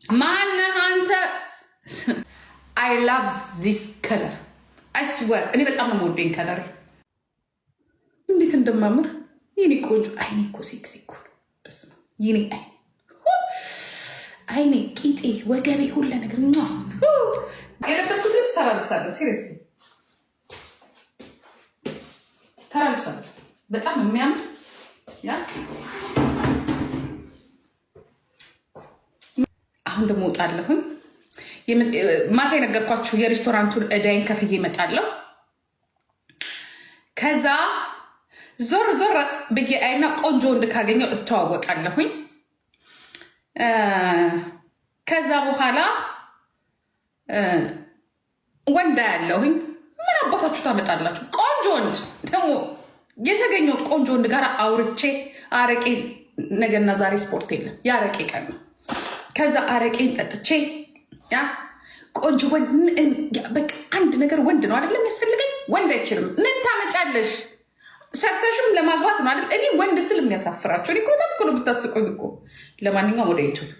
ማነህ አንተ? I love this color, I swear። እኔ በጣም ነው የምወደኝ color፣ እንዴት እንደማምር የኔ ቆንጆ። አይኔ እኮ sexy እኮ ነው። በስመ አብ የኔ አይን፣ አይኔ፣ ቂጤ፣ ወገቤ፣ ሁለ ነገር። የለበስኩት ልብስ ተራ ልብስ አለ። Seriously ተራ ልብስ አለ። በጣም የሚያምር። Yeah፣ አሁን ደግሞ እወጣለሁኝ። ማታ የነገርኳችሁ የሬስቶራንቱን እዳይን ከፍዬ እመጣለሁ። ከዛ ዞር ዞር ብዬ አይና ቆንጆ ወንድ ካገኘው እተዋወቃለሁኝ። ከዛ በኋላ ወንድ ያለሁኝ ምን አባታችሁ ታመጣላችሁ? ቆንጆ ወንድ ደግሞ የተገኘው ቆንጆ ወንድ ጋር አውርቼ አረቄ፣ ነገና ዛሬ ስፖርት የለም፣ የአረቄ ቀን ነው። ከዛ አረቄን ጠጥቼ ያ ቆንጆ ወንድ፣ በቃ አንድ ነገር ወንድ ነው አይደለም የሚያስፈልገኝ። ወንድ አይችልም። ምን ታመጫለሽ? ሰርተሽም ለማግባት ነው አይደል? እኔ ወንድ ስል የሚያሳፍራቸው እኔ እኮ በጣም እኮ ነው የምታስቁኝ እኮ። ለማንኛውም ወደ YouTube